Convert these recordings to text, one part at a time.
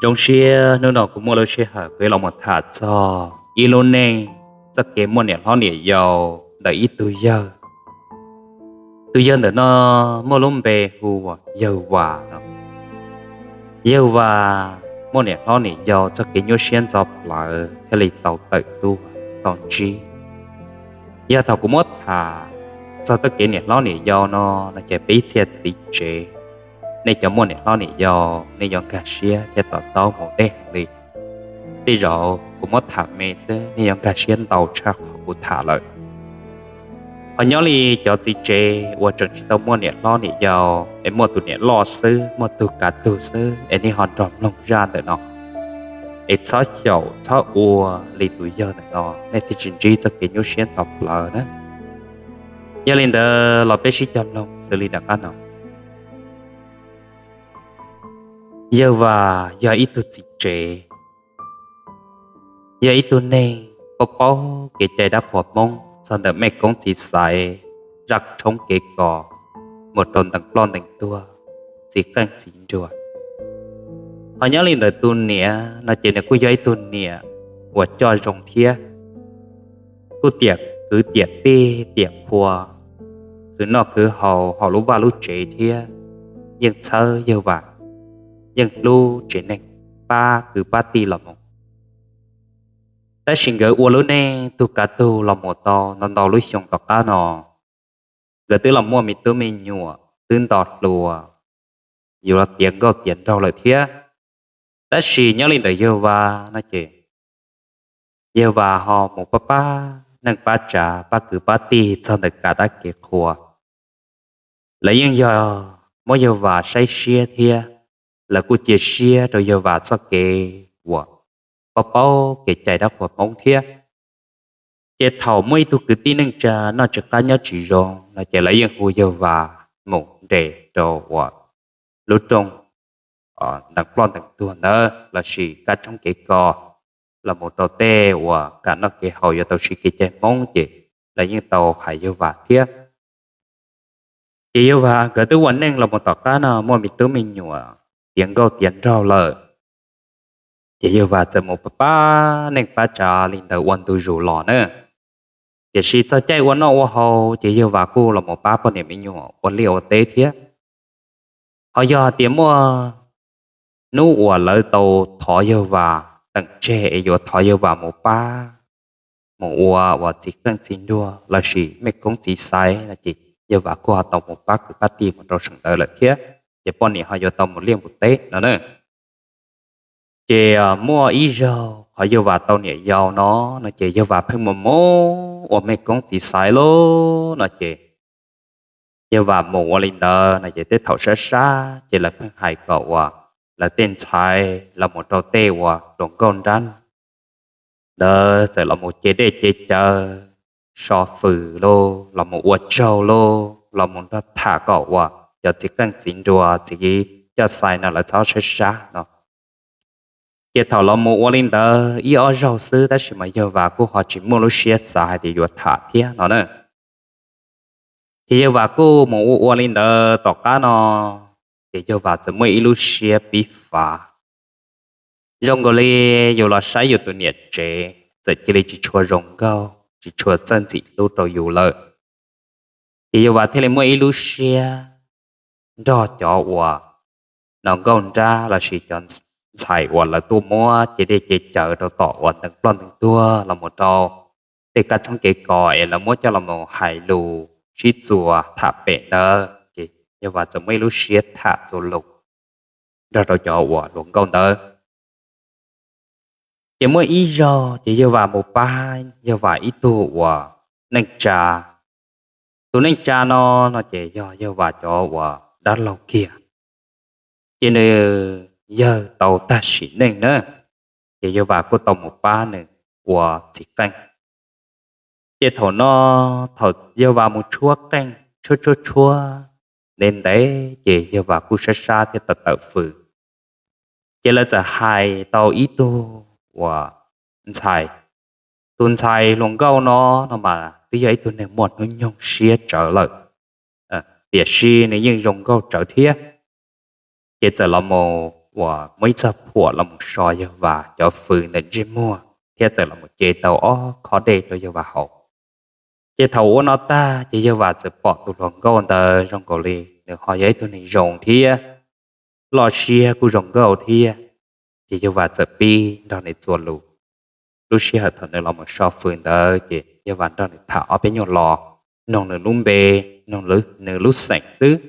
Zoo siab hnub no kuv muaj lub sij hawm kuv los mus tham txog ib lub neej, txoj kev muaj niam hlob niam yau ntawm ib tug yawg. Tus yawg ntawm no muaj lub npe hu ua Yawg Vas no. Yawg Vas muaj niam hlob niam yau txoj kev nyuaj siab ntxhov plawv thiaj li tau tawm tuaj tau ntsib. Yog thaum kuv muab tham txog txoj kev niam hlob niam yau no, no ces peb ib txhia txiv tsev, nej cov muaj niam hlob niam yau nej yuav nkag siab thiab to taub mus deb heev li. Tej zaum kuv muab tham me xwb nej yuav nkag siab ntau tshaj qhov kuv tham lawm. Ho nyob li cov txiv tsev uas tseem tsis tau muaj niam hlob niam yau, es muaj tus niam loj xwb, muaj tug kav tug xwb, es nej ho nrog mloog zaj ntawm no, es txhob xyaum txhob ua li tus yawg ntawm no, nej thiaj tsis ntsib txoj kev nyuaj siab ntxhov plawv na. Yog li ntawd los peb sib cog mloog xws li nram qab no. Yawg Vas yog ib tug txiv tsev, yog ib tug neeg paub paub kev cai dab qhuas Hmoob txog ntawm mej koob txiv xaiv, zaj tshoob kev kos, mus rau ntees ploj ntees tuag, txiv qeej txiv nruas. Ho nyob li ntawm tus niam no ces nws kuj yog ib tug niam uas coj zoo thiab, kuj tiam kwv tiam tij tiam qhua, khwv noj khwv haus hauv lub vaj lub tsev thiab, yeej txhawb Yawg Vas, yeej hlub tsev neeg, pab kwv pab tij los mus. Tab sis nkawd ua lub neej tug kav tug los mus tau ntau ntau lub xyoo tom qab no, nkawd twb los muaj me tub me nyuam twb nto hluas, yuav los tiav nkauj tiav nraug lawm thiab. Tab sis nyob li ntawm Yawg Vas no ces Yawg Vas ho mus pab pab neej pab tsav pab kwv pab tij txog ntawm kev dab kev qhua. Lawv yeej yog muab Yawg Vas saib siab thiab, lawv kuj cia siab rau Yawg Vas txoj kev uas paub paub kev cai dab qhuas Hmoob thiab. Ces thaum muaj ib tug kwv tij neej tsa noj tsis qab nyob tsis zoo no ces lawv yeej hu Yawg Vas mus nres rau uas lub rooj ntees ploj ntees tuag ntawd lossis kab tshoob kev kos, los mus rau tej uas kam noj kev haus yuav tau siv kev cai Hmoob ces lawv yeej tau hais Yawg Vas thiab. Ces Yawg Vas nkawd twb ua neej los mus tom qab no muaj me tub me nyuam tiav nkauj tiav nraug lawm, ces Yawg Vas txawm mus pab pab neej pab tsav li ntawd ua ntu zus los na. Tiam sis txog caij ua noj ua haus ces Yawg Vas kuj los mus pab poj niam me nyuam ua liaj ua teb thiab. Ho yog hais tias muaj hnub uas lawv tau thov Yawg Vas, teem tseg es yuav thov Yawg Vas mus pab, mus ua uas txiv qeej txiv nruas lossis mej koob txiv xaiv no ces Yawg Vas kuj ho tau mus pab kwv pab tij mus rau saum ntawd lawm thiab, ces poj niam ho yuav tau mus liaj mus teb no na. Ces muaj ib zaug qhov Yawg Vas tau niam yau no, no ces Yawg Vas pheej mus mus ua mej koob txiv xaiv lauj no ces Yawg Vas mus ua li ntawd no ces tej thaum sab sab ces lawv pheej hais kom uas lawv tej ntxhais los mus rau tej uas hluas nkauj nrab ntawd txawm los mus ce dej ce cawv, so fws lauj, los mus ua tsaug lauj, los mus nrog tham kom uas cov txiv qeej txiv nruas txiv coj xais no lawv txhob sab sab no. Ces thaum los mus ua li ntawd ib ob zaug xwb tab sis mas Yawg Vas kuj ho tsis muaj lub siab xav hais tias yuav tham thiab no na. Ces Yawg Vas kuj mus ua ua li ntawd tom qab no, ces Yawg Vas txawm muaj ib lub siab pib fav. Zoo nkaus li yus los saib yus tus niam tsev txawm cia li tsis tshua zoo nkauj tsis tshua txawj ntxim hlub rau yus lawm. Ces Yawg Vas thiaj li muaj ib lub siab nrog cov uas hluas nkauj nrab lossis cov ntxhais uas lawv tuaj muab ce dej ce cawv rau tom uas ntees ploj ntees tuag los mus rau tej kab tshoob kev kos es lawv muab coj los mus hais lus sib txuas tham pem ntawd ces Yawg Vas txawm muaj ib lub siab tham txuas lus nrog rau cov uas hluas nkauj ntawd. Ces muaj ib zaug ces Yawg Vas mus pab Yawg Vas ib tug uas neej tsa. Tus neej tsa no, no ces yog Yawg Vas cov uas dab laug kiag, ces nws yawg tau tag sim neej na, ces Yawg Vas kuj tau mus pab nws ua txiv qeej. Ces thaum no, thaum Yawg Vas mus tshuab qeej tshuab tshuab tshuab ntev ntev ces Yawg Vas kuj sab sab thiab tawm tawm fws. Ces lawv txawm hais tau ib tug uas ntxhais. Tus ntxhais hluas nkauj no, no mas twb yog ib tug neeg muaj hnub nyoog siab tsawv lawm, tiam sis nws yeej zoo nkauj tsawv thiab. Ces txawm los mus uas muab ib txoj phuam los mus so Yawg Vas cov fws ntawm ntsej muag thiab txawm los mus ce tau ob khob dej rau Yawg Vas haus. Ces thaum ua no tag ces Yawg Vas txawm pom tus hluas nkauj ntawd zoo nkaus li nws ho yog ib tug neeg zoo thiab loj siab kuj zoo nkauj thiab. Ces Yawg Vas txawm pib nrog nws txuas lus. Lub sij hawm thaum nws los mus so fws ntawd ces Yawg Vas nrog nws tham ob peb nyuag lo, noog nws lub npe, noog nws lub xeem xwb.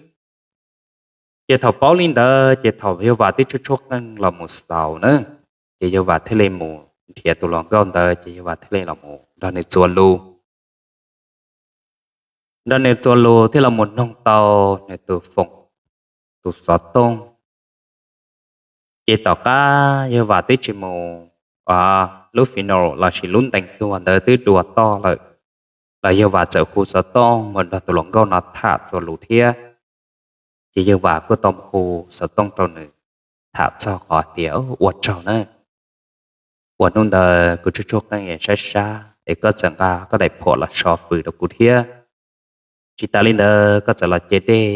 Ces thaum paub li ntawd ces thaum Yawg Vas twb tshuab tshuab qeej los mus xaus na, ces Yawg Vas thiaj li mus nrhiav tus hluas nkauj ntawd ces Yawg Vas thiaj li los mus nrog nws txuas lus. Nrog nws txuas lus thiaj los mus noog tau nws tus foom, tus xov tooj. Ces tom qab Yawg Vas twb tsis mus lub funeral lossis lub ntees tuag ntawd twb dua toj lawm, los Yawg Vas txawm hu xov tooj mus nrog tus hluas nkauj no tham txuas lus thiab. Ces Yawg Vas kuj tau hu xov tooj rau nws tham txog qhov tias ua tsaug na, uas hnub ntawd kuv tshuab tshuab qeej saib sab es koj txawm nqa koj daim phuam los so fws rau kuv thiab. Tsis tas li ntawd koj txawm los ce dej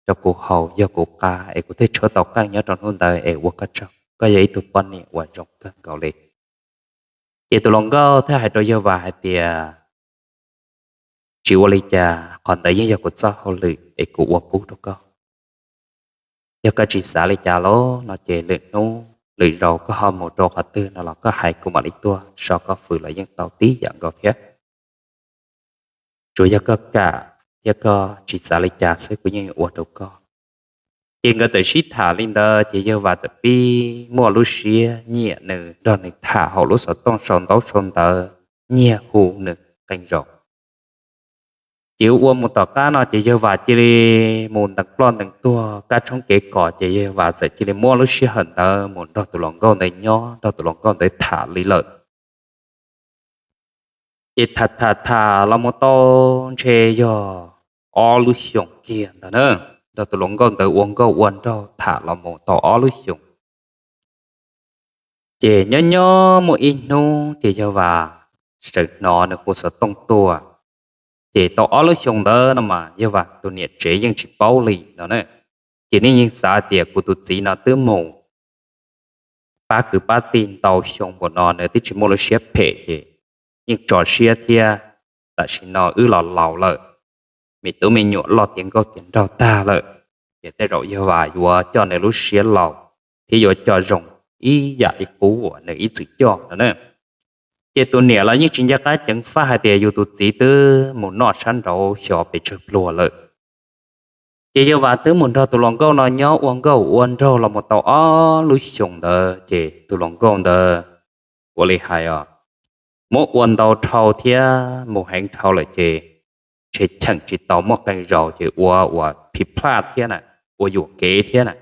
rau kuv haus yog kuv qab es kuv thiaj tshuab tau qeej nyob rau hnub ntawd es ua koj tsaug, koj yog ib tug poj niam uas zoo kawg nkaus li. Ces tus hluas nkauj thiaj hais rau Yawg Vas hais tias, tsis ua li cas, qhov ntawd yeej yog kuv txoj hauj lwm es kuv ua pub rau koj. Yog koj tsis xav li cas los no ces lwm hnub lwm zaus koj ho mus rau qhov twg no los koj hais kuv mam li tuaj so koj fws los yeej tau tib yam nkaus thiab. Tsuas yog koj kam thiab koj tsis xav li cas xwb kuv yeej ua rau koj. Ces nkawd txawm sib tham li ntawd ces Yawg Vas txawm pib muaj lub siab nyiam nws nrog nws tham hauv lub xov tooj sau ntaub sau ntawv nyiag hu nws qee zaus. Ces ua mus tom qab no ces Yawg Vas cia li mus ntees ploj ntees tuag kab tshoob kev kos ces Yawg Vas txawm cia li muab lub sij hawm ntawd mus nrog tus hluas nkauj ntawd nyob nrog tus hluas nkauj ntawd tham li lawm. Ces tham tham tham los mus tau ntshe yog ob lub xyoos kiag ntag na, nrog tus hluas nkauj ntawd ua nkauj ua nraug tham los mus tau ob lub xyoos. Ces nyob nyob muaj ib hnub ces Yawg Vas sawv hnov nws hu xov tooj tuaj. Ces tau ob lub xyoos ntawd no mas Yawg Vas tus niam tsev yeej tsis paub li no na. Ces nej yeej xav tias kuv tus txiv no twb mus pab kwv pab tij ntau xyoo npaum no nws twb tsis muaj lub siab phem ces yeej tso siab thiab. Tam sim no wb los laus lawm, me tub me nyuam loj tiav nkauj tiav nraug tag lawm, ces tej zaum Yawg Vas yuav coj nws lub siab laus thiab yuav coj zoo ib yam li qub uas nws ib txwm coj no na. Ces tus niam los yeej tsis nco qab ceev faj hais tias yus tus txiv twb mus noj sab nraud xyov pes tsawg pluag lawm. Ces Yawg Vas twb mus nrog tus hluas nkauj no nyob ua nkauj ua nraug los mus tau ob lub xyoos ntawd ces tus hluas nkauj ntawd ua li hais os, muab ua ntau dhau thiab mus heev dhau lawm ces ntshe cheem tsis tau, muaj qee zaus ces ua uas phiv plaj thiab na, ua yuam kev thiab na.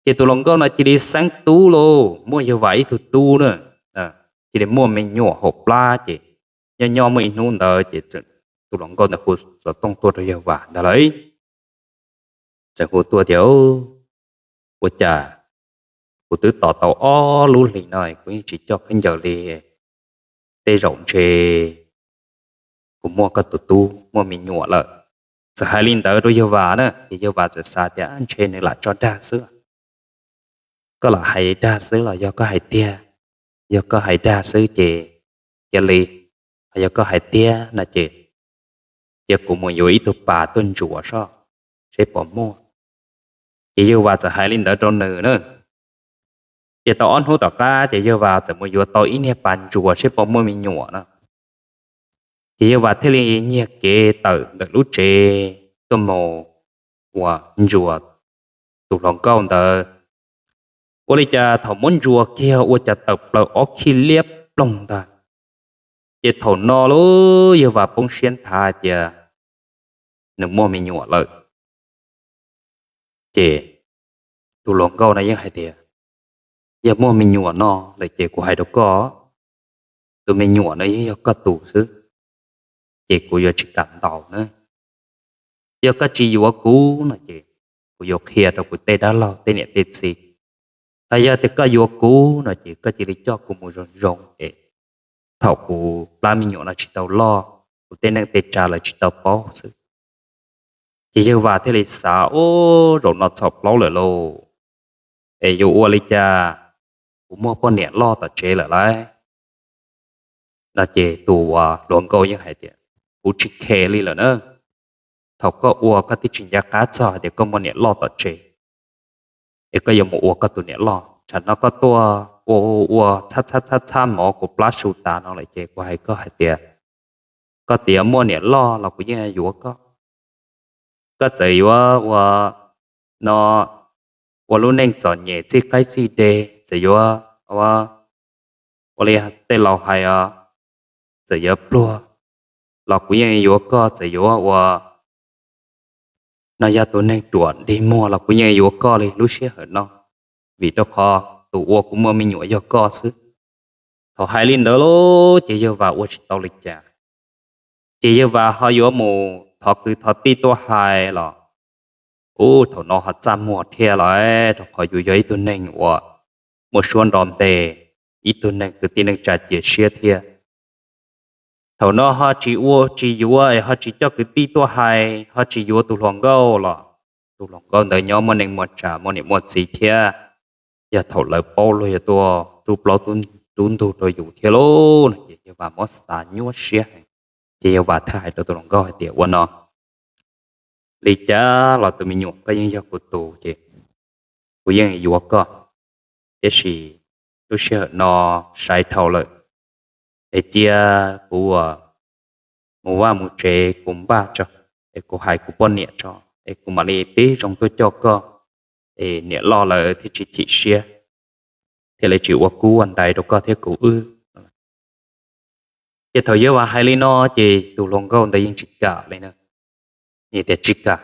Ces tus hluas nkauj no cia li xeeb tub lauj, muaj Yawg Vas ib tug tub na, cia li muaj me nyuam hauv plab ces nyob nyob muaj ib hnub ntawd ces tus hluas nkauj ntawd hu xov tooj tuaj rau Yawg Vas ntag lauj. Txawm hu tuaj tias, ua cas kuv twb tos tau ob lub hlis no kuv yeej tsis coj khaub ncaws li, tej zaum ntshe kuv muaj koj tus tub muaj me nyuam lawm. Txawm hais li ntawd rau Yawg Vas na ces Yawg Vas txawm xav tias ntshe nws lam tso dag xwb. Koj lam hais dag xwb los yog koj hais tiag? Yog koj hais dag xwb ces cia li, ho yog koj hais tiag no ces cia kuv mus yuav ib tug pas tuaj ntsuas soj seb puas muaj. Ces Yawg Vas txawm hais li ntawd rau nws na. Ces tau ob hnub tom qab ces Yawg Vas txawm mus yuav tau ib niag pas ntsuas seb puas muaj me nyuam no. Ces Yawg Vas thiaj li nyiag kev tawm ntawm lub tsev tuaj mus uas ntsuas tus hluas nkauj ntawd. Ua li cas thaum muab ntsuas kiag ua cas tawm plaws ob khib liab ploog ntag. Ces thaum no lub Yawg Vas poob siab nthav hais tias nws muaj me nyuam lawm. Ces tus hluas nkauj no yeej hais tias, yog muaj me nyuam no lawm ces kuv hais rau koj, tus me nyuam no yeej yog koj tus xwb, ces kuv yuav tsis kam ntaus na. Yog koj tsis yuav kuv no ces kuv yuav qhia rau kuv tej dab laug tej niam tej txiv. Hos yog tias koj yuav kuv no ces koj cia li coj kuv mus zoo zoo es thaum kuv plab me nyuam no tsis tau loj, kuv tej neej tej tsa lawv tsis tau paub xwb. Ces Yawg Vas thiaj li xav, ub, zaum no txhaum plaub lawm lauj. es yuav ua li cas, kuv muaj poj niam loj tom tsev lawm lauj. No ces tus hluas nkauj yeej hais tias, kuv tsis khe li lawm na. Thaum koj ua koj twb tsis nco qab txog hais tias koj muaj niam loj tom tsev, es koj yuav mus ua koj tus niam loj. Tsam no koj tuaj ua ua txhab txhab txhab txhab mov kuv plab su tas no lawm ces kuv hais koj hais tias, koj txawm yuav muaj niam loj los kuv yeej yuav koj. Koj txawm yuav ua, no, ua lub neej txom nyem txij qaib txij deg, txawm yuav ua li tej laus hais os, txawm yuav pluag los kuv yeej yuav koj, txawm yuav ua, no, yog tus neeg ruam dig muag los kuv yeej yuav koj li lub sij hawm no, vim rau qhov tus ua kuv muaj me nyuam yog koj xwb. Thaum hais li ntawd lauj ces yawg Vam ua tsis tau li cas. Ces yawg Vam ho yuav mus thov kwv thov tij tuaj hais los, ub, thaum no ho txaj muag thiab los, rau qhov yus yog ib tug neeg uas muaj suab nrov npe, ib tug neeg kwv tij neej tsa cia siab thiab. Thaum no ho tsis ua tsis yuav es ho tsis coj kwv tij tuaj hais, ho tsis yuav tus hluas nkauj los, tus hluas nkauj ntawd nyob muaj neej muaj tsa muaj niam muaj txiv thiab, yog thaum lawv paub luag yuav tuaj rub plaub rub ntug rau yus thiab lauj. No ces yawg Vam muab xav nyuaj siab heev. Ces yawg Vam thiaj hais rau tus hluas nkauj hais tias, ua no, li cas los tus me nyuam koj yeej yog kuv tus ces kuv yeej yuav koj, tiam sis lub sij hawm no sai dhau lawm, es cia kuv mus vaj mus tsev kuv npaj tso, es kuv hais kuv poj niam tso, es kuv mam li tib zoo tuaj coj koj, es niam loj lawv thiaj tsis chim siab, thiaj li tsis ua kub ua ntais rau koj thiab kuv wb. Ces thaum yawg Vam hais li no ces tus hluas nkauj ntawd yeej tsis kam li na. Nws tias, tsis kam,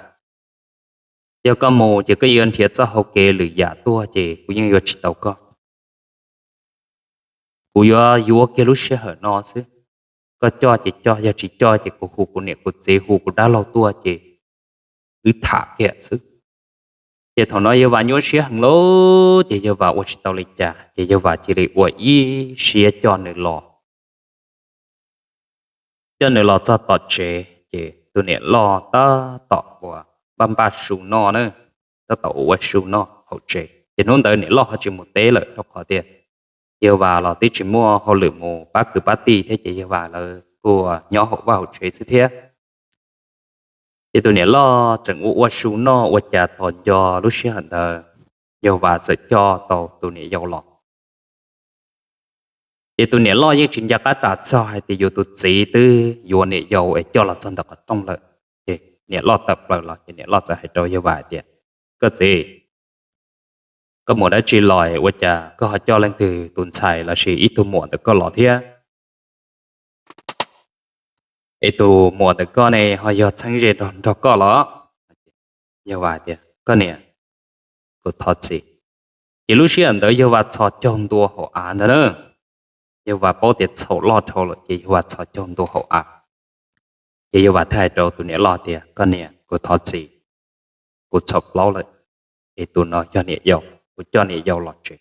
yog koj mus ces koj yuav nrhiav txoj hau kev lwm yam tuaj ces kuv yeej yuav tsis tau koj. Kuv yuav yuav kiag lub sij hawm no xwb. Koj coj ces coj, yog tsis coj ces kuv hu kuv niam kuv txiv hu kuv dab laug tuaj ces wb tham kiag xwb. Ces thaum no yawg Vam nyuaj siab heev lauj, ces yawg Vam ua tsis tau li cas ces yawg Vam cia li ua ib siab coj nws los, coj nws los txog tom tsev ces tus niam loj tab tom uas npaj npaj su noj na, tab tom ua ua su noj hauv tsev. Ces hnub ntawd niam loj ho tsis mus teb lawm rau qhov tias yawg Vam los twb tsis muaj hauj lwm mus pab kwv pab tij thiab ces yawg Vam lawv kuj nyob hauv vaj hauv tsev xwb thiab. Ces tus niam loj tseem ua ua su noj ua cas tos nco lub sij hawm ntawd yawg Vam txawm coj tau tus niam yau los. Ces tus niam loj yeej tsis nco qab ras txog hais tias yus tus txiv twb yuav niam yau es coj los txog ntawm qhov rooj lawm. Ces niam loj tawm plaws los ces niam loj txawm hais rau yawg Vam hais tias, koj txiv, koj mus dab tsi los ua cas koj ho coj leej twg tus ntxhais lossis ib tug muam ntawm koj los thiab? Es tus muam ntawm koj ne ho yog txheeb ze nrog koj los? Yawg Vam tias, koj niam, kuv thov txim. Ces lub sij hawm ntawd yawg Vam txhos caug ntua hauv av ntag na. Yawg Vam paub tias txhaum loj dhau lawm ces yawg Vam txhos caug ntua hauv av. Ces yawg Vam thiaj hais rau tus niam loj tias, koj niam, kuv thov txim, kuv txhaum plaub lawm, es tus no yog niam yau, kuv coj niam yau los tsev.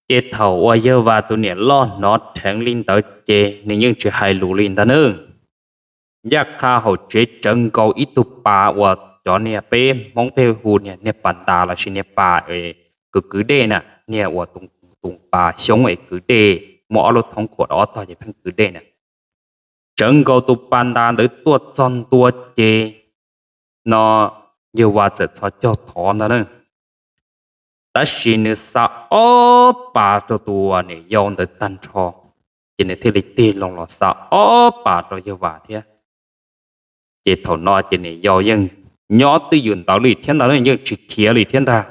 Ces thaum uas yawg Vam tus niam loj hnov dheev li ntawd ces nws yeej tsis hais lus li ntag nawb. Ncaj qha hauv tsev tsawv nkaus ib tug pas uas cov niag peb Hmoob peb hu niag pas ntas lossis niag pas kwv kwv dej na, niag uas tus pas xyoob es kwv dej muaj ob lub thoob khuam rau ob tog ces pheej kwv dej na. Tsawv nkaus tus pas ntas ntawd tuaj txog ntua ces no yawg Vam txawm txhos caug thov ntag na. Tab sis nws xa ob pas rau tus niam yau ntawd tag nrho, ces nws thiaj li tig loo los xa ob pas rau yawg Vam thiab. Ces thaum no ces niam yau yeej nyob twj ywm ntawd li thiab ntag, yeej tsis khiav li thiab ntag.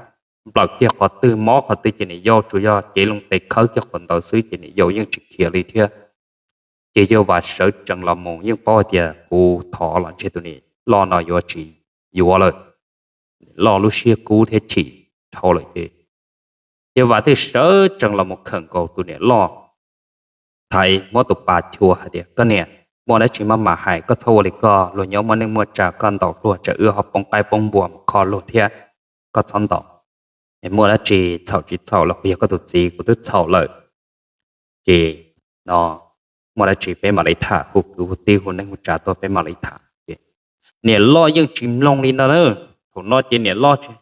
Nplawm kiag qhov twg mob qhov twg ces niam yau tsuas yog cev loo tes khawb kiag qhov ntawd xwb ces niam yau yeej tsis khiav li thiab. Ces yawg Vam sawv tsees los mus yeej paub hais tias kuv thov los ntshe tus niam loj no yuav tsis yuav lawm. Loj lub siab kub thiab chim dhau lawm ces yawg Vam thiaj sawv tsees los mus khawm nkaus tus niam loj, thaiv muab tus pas chua hais tias, koj niam, muaj dab tsi maj mam hais, koj txhob ua li koj, luag nyob muaj neej muaj tsa, koj ntaus luag tsam wb ho poob qaib poob npua mus kho luag thiab. Koj txhob ntaus. Muaj dab tsi txhaum tsis txhaum los kuv yog koj tus txiv, kuv twb txhaum lawm. Ces no muaj dab tsi peb mam li tham, hu kwv hu tij hu neej hu tsa tuaj peb mam li tham. Niam loj yeej tsis mloog li ntag na. Thaum no ces niam loj tsis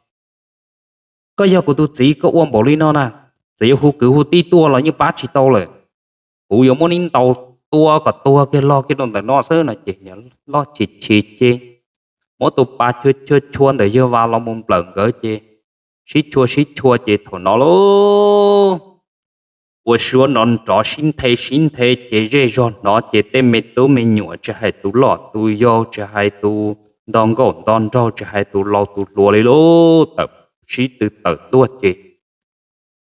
Koj yog kuv tus txiv, koj ua npaum li no na, txawm yuav hu kwv hu tij tuaj los yeej pab tsis tau lawm. Kuv yuav muab neb ntaus tua kom tuag kiag log kiag rau ntawm no xwb no ces niam loj chim chim ces muab tus pas chua chua chua ntawm yawg Vas los mus nplawm nkawd ces sib chua sib chua ces thaum no lauj, ua suab nrov nrov sib nthe sib nthe ces zej zog hnov ces tej me tub me nyuam tsis hais tus loj tus yau, tsis hais tus nto nkauj nto nraug, tsis hais tus laus tus hluas li lauj, tawm sib tw tawm tuaj ces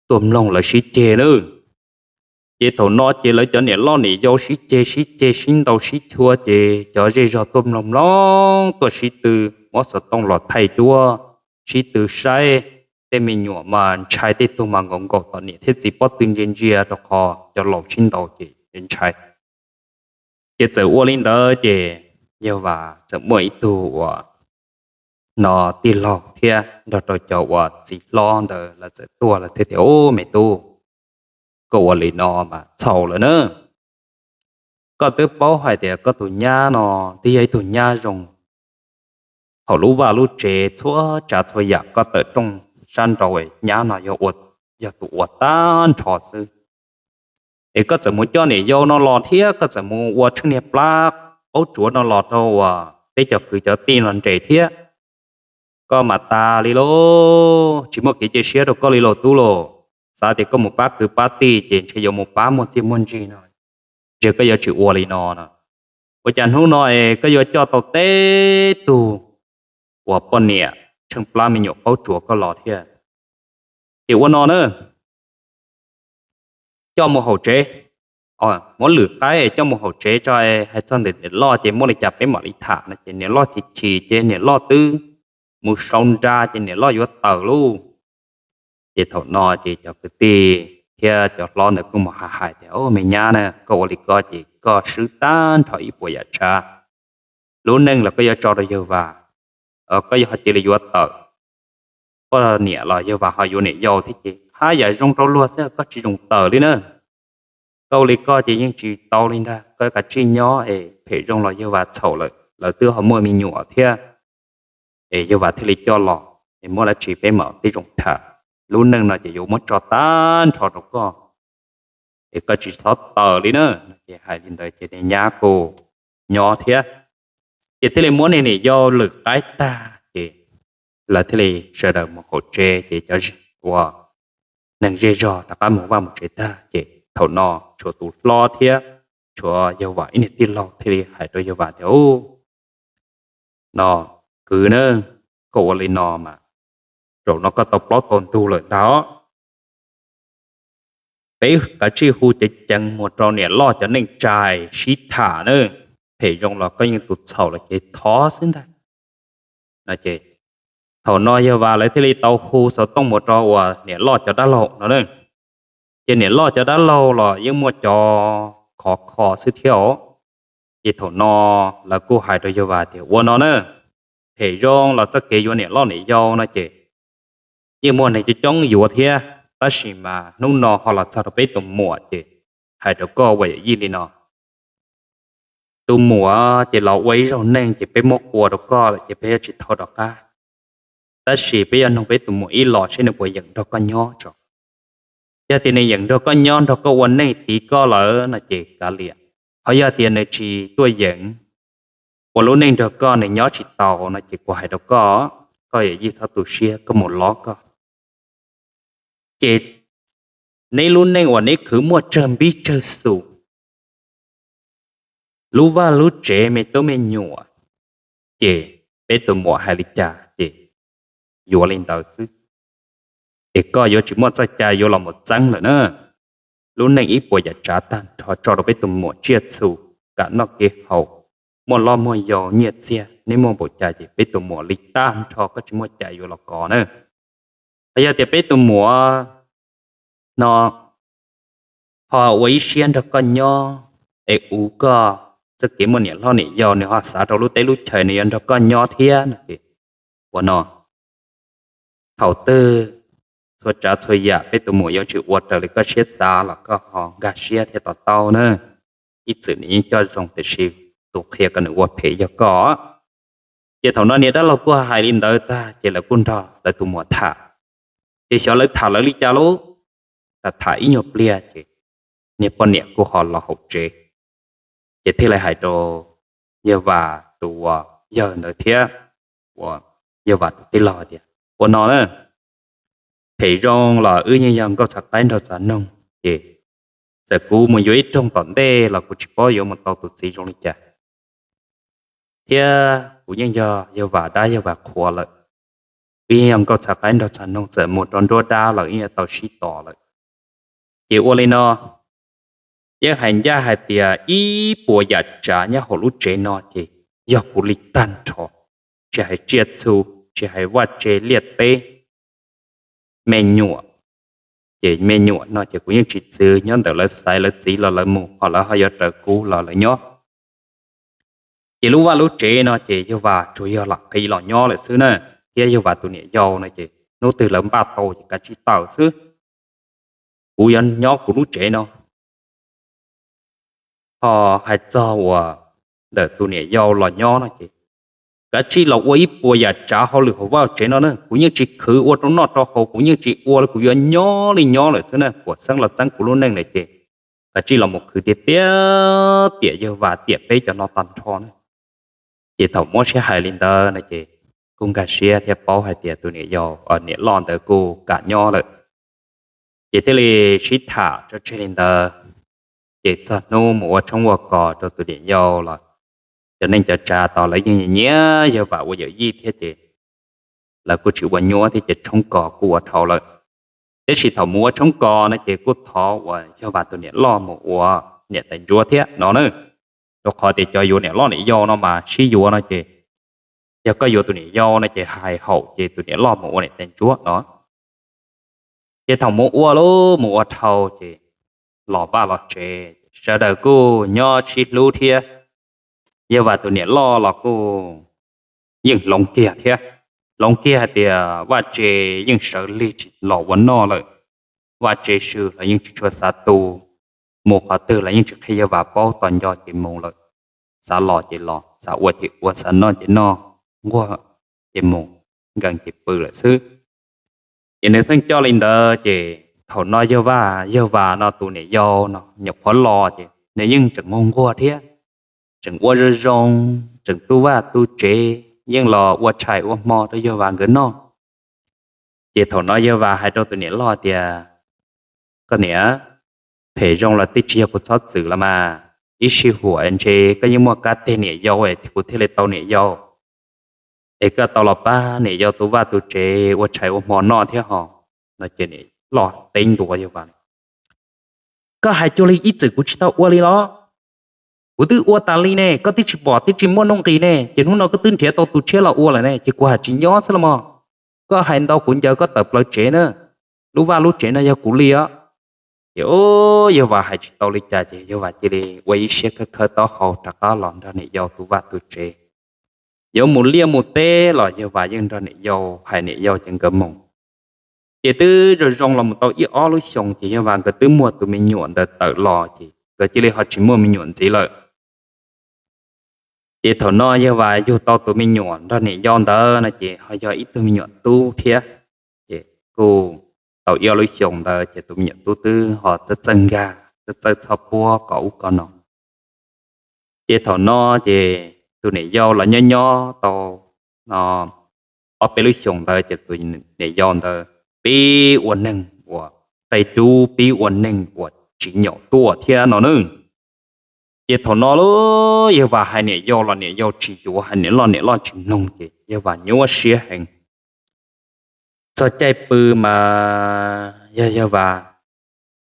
tuaj mloog lawv sib ceg na. Ces thaum no ces lawv cov niam loj niam yau sib ceg sib ceg sib ntaus sib chua ces cov zej zog tuaj mloog mloog tuaj sib tw, muab xov tooj los thaij duab, sib tw saib. Tej me nyuam mas ntshai, tej tug mas nkaum nkaum tom niam thiab txiv pob tw ntsia ntsia rau qhov cov laus sib ntaus ces ntshai. Ces txawm ua li ntawd ces yawg Vas txawm muaj ib tug uas no tij laug thiab nrog rau cov uas txiv hlob ntawd lawv txawm tuaj lawv thiaj tias, Ub, me tub, koj ua li no mas txhaum lawm na. Koj twb paub hais tias koj tus nyab no twb yog ib tug nyab zoo. Thaum lub vaj lub tsev txhua tsav txhua yam koj tawm rooj sab nraud, nyab no yog tus ua tag nrho xwb. Es koj txawm mus coj niam yau no los thiab koj txawm mus ua tsheej niag plab qaub tsuav no los rau uas peb cov kwv cov tij no nres thiab, koj mas tas li lauj, tsis muaj kev cia siab rau koj li lauj tub lauj. Xav tias koj mus pab kwv pab tij ces ntshe yuav mus pab muaj txiaj muaj ntsig no, ntshe koj yuav tsis ua li no no. Ua cas hnub no es koj yuav coj tau teb tug uas poj niam tsheej plab me nyuam qaub tsuav koj los thiab? Ces ua no na, coj mus hauv tsev, muab lwm qaib coj mus hauv tsev tso, hais txog ntawm niam loj ces muaj li cas peb mam li tham no. Ces niam loj chim chim ces niam loj twb mus sau nra ces niam loj yuav tawm lauj. Ces thaum no ces cov kwv tij thiab cov hlob ntawd kuj mus hais hais tias, Ub, me nyab na, koj ua li ko ces koj swb tag nrho ib puas yam tsav. Lub neej los koj yuav tso rau yawg Vas, koj yuav ho cia li yuav tawm poj niam los yawg Vas ho yuav niam yau thiab ces haj yam zoo rau luag xwb, koj tsis zoo tawm li na. Koj ua li ko ces yeej tsis tau li ntag, koj kav tsij nyob es phem zoo los yawg Vas txhaum lawm, lawv twb ho muaj me nyuam thiab. Es yawg Vas thiaj li coj los es muab dab tsi peb mam li zoo tham. Lub neej no ces yuav muab tso tag nrho rau koj, es koj tsis txhob tawm li na. Ces hais li ntawd ces niag nyab kuj nyob thiab. Ces thiaj li muab niag niam yau lwm qaib tag ces lawv thiaj li sawv daws mus hauv tsev ces cov uas neeg zej zog rov qab mus vaj mus tsev tag ces thaum no tshuav tus hlob thiab tshuav yawg Vam ib niag tij laug thiaj li hais rau yawg Vam tias, Ub, no kwv na, koj ua li no mas zaum no koj tau plaub tau ntug lawm ntag. Peb kav tsij hu ceev ceev mus rau niam loj cov neej tsa sib tham na, phem zoo los koj yeej tus txhaum los ces thov xwb ntag. Thaum no yawg Vam lawv thiaj li tau hu xov tooj mus rau uas niam loj cov dab laug no na. Ces niam loj cov dab laug los yeej muaj cov khov kho xwb thiab os. Ces thaum no lawv kuj hais rau yawg Vam tias, Ua no na, phem zoo los txoj kev yuav niam loj niam yau no ces yeej muaj neeg coob coob yuav thiab, tab sis mas hnub no ho los txog rau peb tus muam ces hais rau koj ua yawm yij li no, tus muam ces los ua ib zaug neej ces peb muab qua rau koj lawm ces peb yuav tsis thau rov qab. Tab sis peb yuav nug peb tus muam ib los seb nws puas yeem nrog koj nyob tso. Yog tias nws yeem nrog koj nyob nrog koj ua neej tiv koj lawm no ces kav liam, ho yog tias nws tsis tuaj yeem, ua lub neej nrog koj nws nyob tsis tau no ces kuv hais rau koj, koj yawm yij txhob tu siab, koj mus lov koj. Ces neb lub neej uas neb khwv muaj tsawg npib tsawg xus, lub vaj lub tsev me tub me nyuam, ces peb tus muam hais li cas ces yuav li ntawd xwb. Es koj yuav tsis muaj txoj cai yuav los mus txeeb lawm na. Lub neej ib puas yam tsav tag nrho tso rau peb tus muam tsiaj txhu, kam noj kev haus, muaj loj muaj yau nyiaj txiag neb muaj npaum cas ces peb tus muam li tag nrho, koj tsis muaj cai yuav los kov na. Ho yog tias peb tus muam no ho ua ib siab nrog koj nyob, es ua koj txoj kev muaj niam loj niam yau, nws ho xav rau lub teb lub chaws nws yuav nrog koj nyob thiab no ces ua no, thaum twg txhua tsav txhua yam peb tus muam yuav tsis ua raws li koj siab xav los koj ho nkag siab thiab to taub na. Ib txwm nws yeej coj zoo tiam sis tus qhia kom nws ua phem yog koj. Ces thaum no niag dab laug kuj hais li ntawd tag ces lawv kuj nrog lawv tus muam tham. Ces xyov lawv tham lawv li cas lauj, tham tham ib nyuag pliag ces niag poj niam kuj ho los hauv tsev, ces thiaj li hais rau yawg Vas tus uas yawg ntawd thiab uas yawg Vas tus tij laug tias, ua no na, phem zoo los wb yeej yog nkauj txhav qaib nraug txhav noog, ces txawm kuv mus yuav ib rooj tom ntej los kuv tsis paub yuav mus tau tus txiv zoo li cas, thiab kuv yeej yog yawg Vas dab yawg Vas qhua lawm. Wb yeej yog nkauj txhav qaib nraug txhav noog, txawm mus rau nruab dab los wb yuav tau sib tos lawm. Ces ua li no, yeej hais ncaj hais tias ib puas yam tsav nyob hauv lub tsev no ces yog kuv li tag nrho, tsis hais tsiaj txhu, tsis hais vaj tse liaj teb, me nyuam, ces me nyuam no ces kuv yeej tsis txwv, nyob ntawm lawv xaiv lawv txiv los lawv mus, ho lawv ho yuav raws kuv los lawv nyob. Ces lub vaj lub tsev no ces yawg Vas tsuas yog lam qiv los nyob lawm xwb na, thiab yawg Vas tus niam yau no ces hnub twg lawv npaj tau ces kav tsij tawm xwb, kuv yuav nyob kuv lub tsev no. Ho hais txog uas ntawm tus niam yau los nyob no ces kav tsij los ua ib puas yam tsav hauj lwm hauv vaj tsev no na, kuv yeej tsis khwv ua rau noj rau haus, kuv yeej tsis ua li, kuv yuav nyob li nyob lawm xwb na, puas xeeb los txeeb kuv lub neej lawm ces kav tsij los mus khwv tiag tiag, tiam yawg Vas tiam peb cov no tag nrho na. Ces thaum muab sib hais li ntawd no ces kuj nkag siab thiab paub hais tias tus niam yau, niam loj ntawd kuj kam nyob lawm. Ces thiaj li sib tham tso tseg li ntawd. Ces txog hnub mus ua tshoob ua kos rau tus niam yau los cov neej cov tsav tod lawv yeej nyiam yawg Vam ua yawm yij thiab ces lawv kuj tsis ua nyuaj thiab ces tshoob kos kuj ua dhau lawm. Tiam sis thaum mus ua tshoob kos no ces kuj thov uas yawg Vam tus niam loj mus ua niam tais ntsuab thiab no na. Rau qhov tias cov yuav niam loj niam yau no mas sib yuav no ces yog koj yuav tus niam yau no ces hais haum ces tus niam loj mus ua niam tais ntsuab no. Ces thaum mus ua lub mus ua dhau ces los vaj los tsev, sawv daws kuj nyob sib hlub thiab. Yawg Vam tus niam loj los kuj yeej hloov kiag thiab, hloov kiag hais tias vaj tse yeej sawv lig tsis los ua noj lawm, vaj tse swm los yeej tsis tshua xav tu, mus qhov twg los yeej tsis qhia yawg Vam paub, tos nco ces mus lawm, xav los ces los, xav ua ces ua, xav noj ces noj, nquag ces mus, nkees ces pw lawm xwb. Ces nws pheej coj li ntawd ces thaum no yawg Vam, yawg Vam no tus niam yau no nyuam qhuav los ces nws yeej tseem nquag nquag thiab, tseem ua zoo zoo, tseem tu vaj tu tsev, yeej los ua tshais ua hmo rau yawg Vam nkawd noj. Ces thaum no yawg Vam hais rau tus niam loj tias, koj niam, phem zoo los twb tsis yog kuv txhob txwm los mas, ib sij huam ntshe koj yeej muaj kab teg niam yau es kuv thiaj li tau niam yau, es koj tau los pab niam yau tu vaj tu tsev ua tshais ua hmo noj thiab ho. No ces niam loj teb ntua yawg Vam, koj hais cuag li ib txwm kuv tsis tau ua li los? Kuv twb ua tas li ne, koj twb tsis pom twb tsis muaj nuj nqis ne, ces hnub no koj twb nrhiav tau tus tshiab los ua lawm ne, ces kuv hais tsis nyob xwb los mas. Koj hais ntau kuv ncaws koj tawm plaws tsev na, lub vaj lub tsev no yog kuv li os. Ces yawg Vam hais tsis tau li cas ces yawg Vam cia li ua ib siab khawb khawb taub hau rov qab los nrog niam yau tu vaj tu tsev. Yuav mus liaj mus teb los yawg Vam yeej nrog niam yau hais niam yau ces nkawd mus. Ces twb zoo zoo los mus tau ib ob lub xyoos ces yawg Vam nkawd twb muaj tus me nyuam ntawd tawm los ces nkawd cia li ho tsis muaj me nyuam ntxiv lawm. Ces thaum no yawg Vam yug tau tus me nyuam nrog niam yau ntawd no ces ho yog ib tug me nyuam tub thiab. Ces kuj tau ib ob lub xyoos ntawd ces tus me nyuam tub twb ho txawj txawj nkag, txawj txawj txhob puab kov ub kov no. Ces thaum no ces tus niam yau los nyob nyob tau no ob peb lub xyoos ntawd ces tus niam yau ntawd pib ua neeg uas qe dub, pib ua neeg uas tsis nyaum tuaj thiab no na. Ces thaum no lub yawg Vam hais niam yau los niam yau tsis yuav, hais niam loj niam loj tsis mloog ces yawg Vam nyuaj siab heev. Txog caij pw mas yog yawg Vam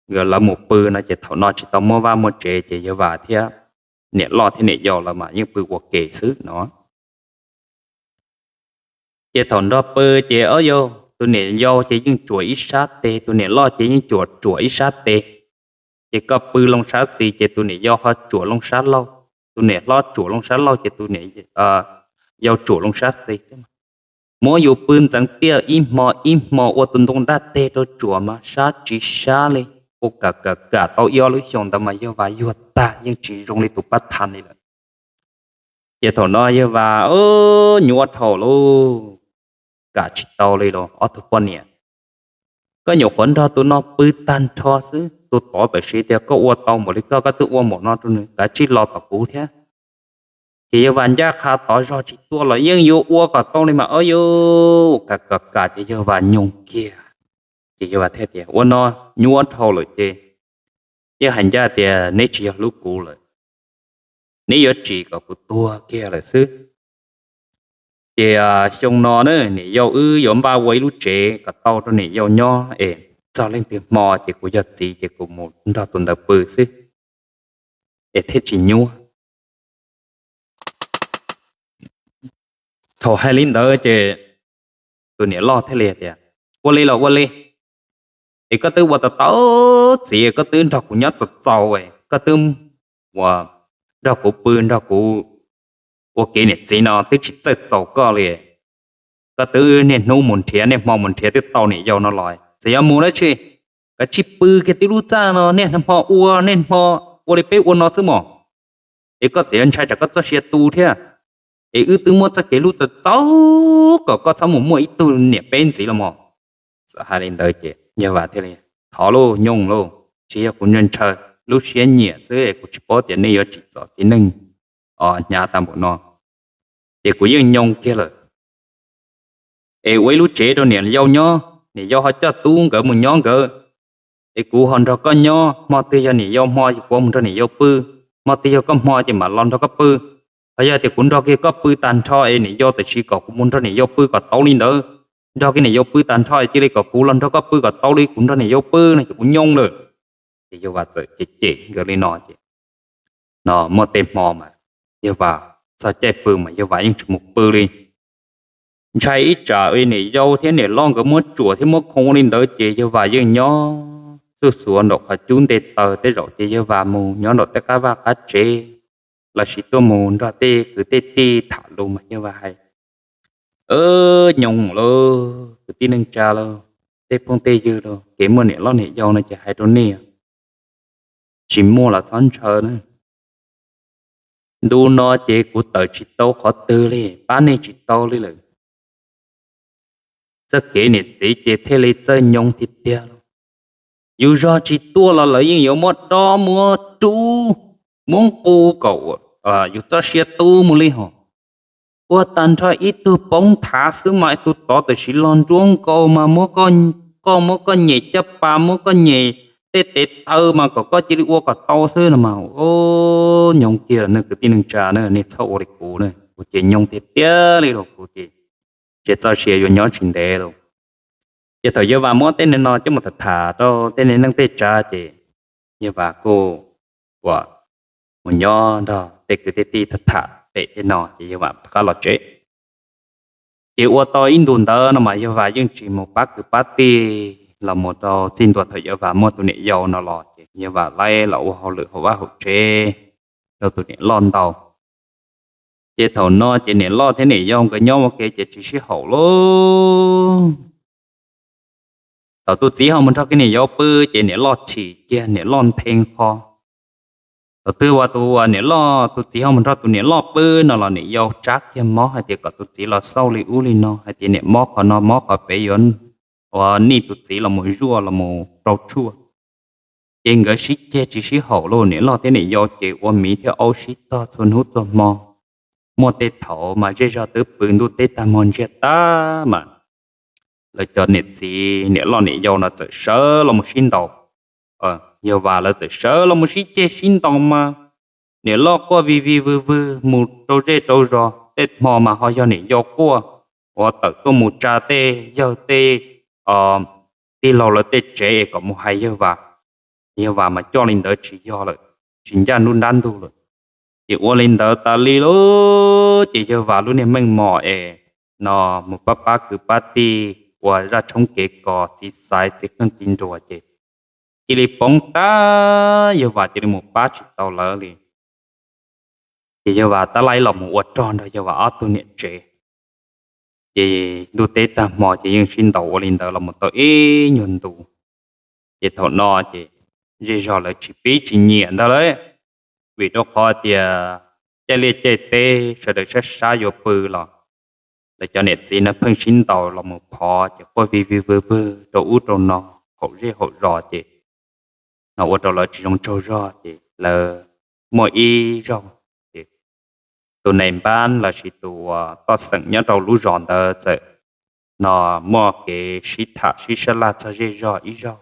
nkawd lawv mus pw no ces thaum no tsis tau muaj vaj muaj tsev ces yawg Vam thiab niam loj thiab niam yau lawv mas yeej pw ua ke xwb no. Ces thaum nrog pw ces ob yau, tus niam yau ces yeej tsuam ib sab tes, tus niam loj ces yeej tsuam tsuam ib sab tes. Ces koj pw loo sab xis ces tus niam yau ho tsuam loo sab laug, tus niam hlob tsuam loo sab laug ces tus niam yau tsuam loo sab xis. Muab yus pw ntxeev tiaj ib hmo ib hmo ua tus ntoo daj teg rau tsuam mas sab tsis sab li. Ua kam kam kam tau ib ob lub xyoos ntawd mas yawg Vam yuag tag yeej tsis zoo li tus pab tha li lawm. Ces thaum no yawg Vam nyuaj dhau lauj, kam tsis tau li los ob tug poj niam Koj nyuam qhuav nrog tus no pw tag nrho xwb, tus tod txawm siv tias koj ua tau npaum li koj, koj twb ua npaum no rau nws, kav tsij los tom kuv thiab. Ces Yawg Vam ncaj qha tod zog tsis tuaj los yeej yuav ua kom tau li mas ob yus kam kom kam ces Yawg Vam nyoog kiag. Ces Yawg Vam thiaj tias ua no nyuaj dhau lawm ces yeej hais ncaj tias neb tsis yog hlub kuv lawm, neb yuav tsim kom kuv tuag kiag lawm xwb. Ces xyoo no na niam yau wb yuav npaj ua ib lub tsev kom tau rau niam yau nyob es txog leej twg hmo ces kuv yog txiv ces kuv mus nrog tus ntawd pw xwb es thiaj tsis nyuaj. Thaum hais li ntawd ces tus niam loj thiaj li tias ua li los ua li, es koj twb ua tau tau txiv, koj twb nrog kuv nyob txaus txaus, koj twb ua nrog kuv pw nrog kuv ua kev niam txiv no twb tsis txawj txaus koj li. Koj twb niaj hnub mus nrhiav niaj hmo mus nrhiav twb tau niam yau no los txawm yog mus dab tsi, kav tsij pw kiag tib lub txaj no niaj hmo ua niaj hmo ua li peb ua no xwb mos. Es koj txawm yuav ntshai tsam koj txoj sia tu thiab, es wb twb muab txoj kev hlub txaus txaus kom koj txhob mus muaj ib tug niam peb ntxiv los mos. Txawm hais li ntawd ces Yawg Vam thiaj li thov lauj, nyoog lauj, tsis yog kuv ntshaw ntshaw, lub siab nyiam xwb es kuv tsis paub tias nej yuav tsim txom txiv neej hnyav tag npaum no, ces kuv yeej nyoo kiag lawm. Es ua ib lub tsev rau niam yau nyob, niam yau ho coj tub nkawd mus nyob nkawd, es kuv ho nrog koj nyob, hmo twg yog niam yau hmo ces kuv mus nrog niam yau pw, hmo twg yog koj hmo ces mam los nrog koj pw. Ho yog tias kuv nrog kiag koj pw tag nrho es niam yau tam sim kom kuv mus nrog niam yau pw kom tau li ntawd, nrog kiag niam yau pw tag nrho es cia li kom kuv los nrog koj pw kom tau li kuv nrog niam yau pw no ces kuv nyoo lawm. Ces Yawg Vam txawm cem cem nkawd li no ces no muaj tej hmo mas Yawg Vam txog caij pw mas Yawg Vam yeej tsis mus pw li. Ntshai ib tsam niam yau thiab niam loj nkawd muab tsuam thiab muab khoo ua li ntawd ces Yawg Vam yeej nyob xuj xuav nraum qhov cub nte taw tej zaum ces Yawg Vam mus nyob nraum tej qab vaj qab tsev, los sis tuaj mus nrog tej kwv tej tij tham lus mas Yawg Vam hais, nyoog lauj, kwv tij neej tsa lauj, tej phooj tej ywg lauj, kev muaj niam loj niam yau no ces hais rau nej, tsis muaj los txhob ntshaw na. Ntu no ces kuv tawm tsis tau qhov twg li, pab nej tsis tau li lawm. Txoj kev niam txiv ces thiaj li txawj nyoog tiag tiag lauj. Yus zog tsis tuaj los lawv yeej yuav muab dob muab rub, muab nqus kom yus txoj sia tu mus li hos. Ua tag nrho ib tug poob thav xwb mas tus tod tam sim los nruab nkaus mas muab koj, muab koj nyem caj pas, muab koj nyem tej tes taw mas kom koj cia li ua kom tau xwb no mas. Nyoog kiag lawm nej kwv tij neej tsa na, nej txhob ua li kuv na, kuv ces nyoog tiag tiag li los kuv ces tsis txoj sia yuav nyob tsis ntev lauj. Ces thaum Yawg Vam muab tej neeg no coj mus tham tham rau tej neeg neej tej tsav ces Yawg Vam kuj ua mus nyob nrog tej kwv tej tij tham tham pem tej no ces Yawg Vam rov qab los tsev. Ces ua tau ib ntus ntawd no mas Yawg Vam yeej tsis mus pab kwv pab tij los mus rau txij ntua thaum Yawg Vam muaj tus niam yau no los ces Yawg Vam laib los ua hauj lwm hauv vaj hauv tsev rau tus niam loj ntau. Ces thaum no ces niam loj thiab niam yau nkawd nyob ua ke ces tsis sib haum lauj. Thaum tus txiv ho mus nrog kiag niam yau pw ces niam loj chim kiag niam loj nthe qho. Thaum twg uas tus niam loj, tus txiv ho mus nrog tus niam loj pw no los niam yau tsab kiag mob hais tias kom tus txiv los xauj li ub li no hais tias niam mob qhov no mob qhov pem yuav ua nij tus txiv los mus zuaj los mus rau tshuaj. Ces nkawd sib ceg tsis sib haum lauj, niam loj thiab niam yau ces ua miv thiab aub sib tog txhua hnub txhua hmo. Muaj tej thaum mas zej zog twb pw ntuj teb tag hmo ntsiag tag mas lawv cov niam txiv niam loj niam yau no txawm sawv los mus sib ntaus. Yawg Vam lawv txawm sawv los mus sib ceg sib ntaus mas niam loj quaj vig vig vwg vwg mus rau zej rau zos, tej hmo mas ho yog niam yau quaj uas tawm tuaj mus tsa tej yawg tej tij laug lawv tej tsev es kom mus hais Yawg Vam. Yawg Vam mas coj li ntawd tsis yog lawm, tsis ncaj nruab nrab ntug lawm. Ces ua li ntawd tas li lauj, ces Yawg Vam lub niag meej mom es no mus pab pab kwv pab tij ua zaj tshoob kev kos txiv xaiv txiv qeej txiv nruas ces cia li poob tag, Yawg Vam cia li mus pab tsis tau lawv li. Ces Yawg Vam tab laib los mus ua rog nrog Yawg Vam ob tug niam tsev. Ces ntuj teb tag hmo ces yeej sib ntaus ua li ntawd los mus tau ib nyuag ntu. Ces thaum no ces zej zog lawv tsis pib tsis nyiam ntag lauj, vim rau qhov tias caij liaj caij teb sawv daws sab sab yuav pw los lawv cov niam txiv no pheej sib ntaus los mus phov ces quaj vij vij vwg vwg rau ub rau no, haum zej haum zos ces no ua rau lawv tsis zoo tsaug zog ces lawv muaj ib zaug ces tus nais npab lossis tus uas toj xeem nyob rau lub zos ntawd txawm no muaj kev sib tham sib sab laj txog zej zog ib zaug,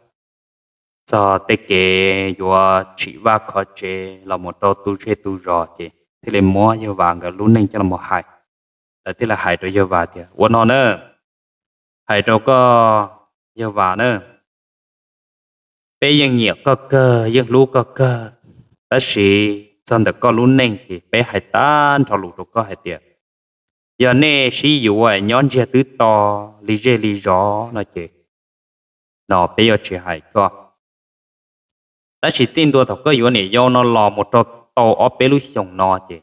txog tej kev yuav tsim vaj khov tsev los mus rau tu zej tu zos ces thiaj li muab yawg Vas nkawd lub neej coj los hais. Lawv thiaj li hais rau yawg Vas tias, ua no na, hais rau koj yawg Vas na, peb yeej nyiam koj kawg, yeej hlub koj kawg, tab sis txog ntawm koj lub neej ces peb hais tag nrho lus rau koj hais tias, yog nej sib yuav nyob ntsiag twb to li zej li zos no ces no peb yuav tsis hais koj. Tab sis txij ntua thaum koj yuav niam yau no los mus rau tau ob peb lub xyoos no ces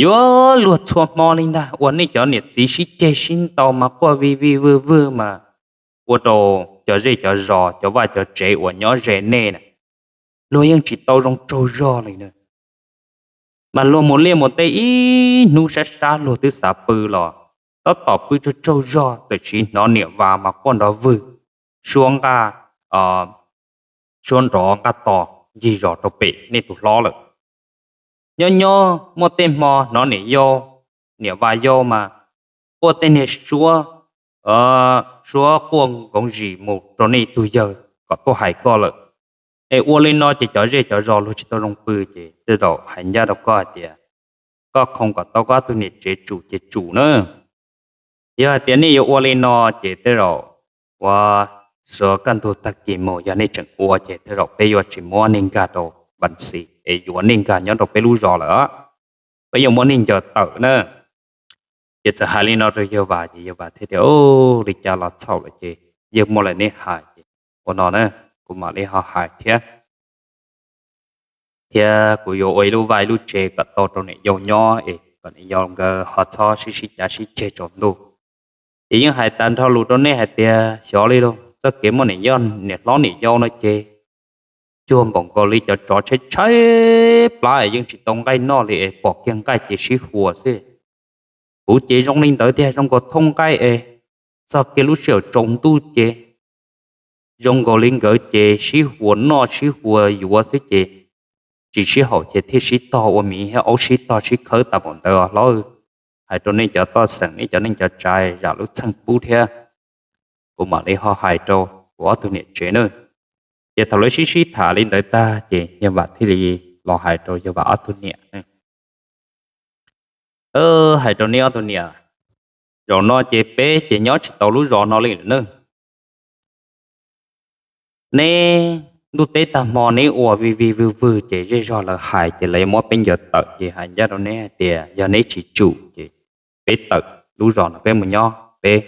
yuav luag txhua hmo li ntag, uas nej cov niam txiv sib ceg sib ntaus mas quaj vij vij vwg vwg mas ua rau cov zej cov zos cov vaj cov tsev uas nyob ze nej na, luag yeej tsis tau zoo tsaug zog li na. Mas luag mus liaj mus teb ib hnub sab sab luag twb xav pw los tab tom pw tsaug tsaug zog tam sim hnov niam Vas mas quaj nrov vwg, suab nqaj, suab nrov nqaj tos ncig zos rau pem nej tus hlob lawm. Nyob nyob muaj tej hmo hnov niam yau, niam Vas yau mas quaj tej niag suab, suab quaj nkoov zim mus rau nej tug yawg kom tuaj hais koj lawm. Es ua li no ces cov zej cov zos luag tsis tau zoo pw ces tej zaum hais ncaj rau koj hais tias koj khoo kom tau koj ob tug niam tsev tsum ces tsum na. Yog hais tias nej yuav ua li no ces tej zaum ua sawv kaj ntug tag kis mus yog nej tseem ua ces tej zaum peb yuav tsis muab nej nkag rau npas xis es yuav nej nkag nyob rau peb lub zos lawm, peb yuav muab nej ncaws tawm na. Ces txawm hais li no rau yawg Vas ces yawg Vas thiaj tias, li cas los txhaum lawm ces yeej muaj lawm nej hais ces ua no na, kuv mam li ho hais thiab, thiab kuv yuav ua ib lub vaj ib lub tsev kom tau rau niam yau nyob es kom niam yau nkawd ho txhob sib sib cav sib ceg tsaus ntuj. Ces yeej hais tag nrho lus rau nej hais tias xyov li lauj, txoj kev muaj niam yau, niam hlob niam yau no ces cuag npaum nkaus li cov tsov tshaib tshaib plab es yeej tsis tau nqaij noj li es pom kiag nqaij ces sib huas xwb. Kuv ces zoo li ntawd tiag, zoo nkaus thooj nqaij es txog kiag lub sij hawm tsaus ntuj ces zoo nkaus li nkawd ces sib huas noj sib huas yuav xwb ces tsis sib haum ces thiaj sib tog ua miv thiab aub sib tog sib khawb tas npaum ntawd os hlob. Hais rau nej cov toj xeem nej cov neej cov tsav zam lub txim pub thiab, kuv mam li ho hais rau kuv ob tug niam tsev na. Ces thaum lawv sib sib tham li ntawd tag ces yawg Vam thiaj li los hais rau yawg Vam ob tug niam, hais rau neb ob tug niam, zaum no ces peb ces nyob tsis tau lub zos no li lawm na. Neb ntuj teb tag hmo neb ua vij vij vwg vwg ces zej zog lawv hais ces lawv yuav muab peb ncaws tawm ces hais ncaj rau neb hais tias yog neb tsis tsum ces peb tawm lub zos no peb mus nyob, peb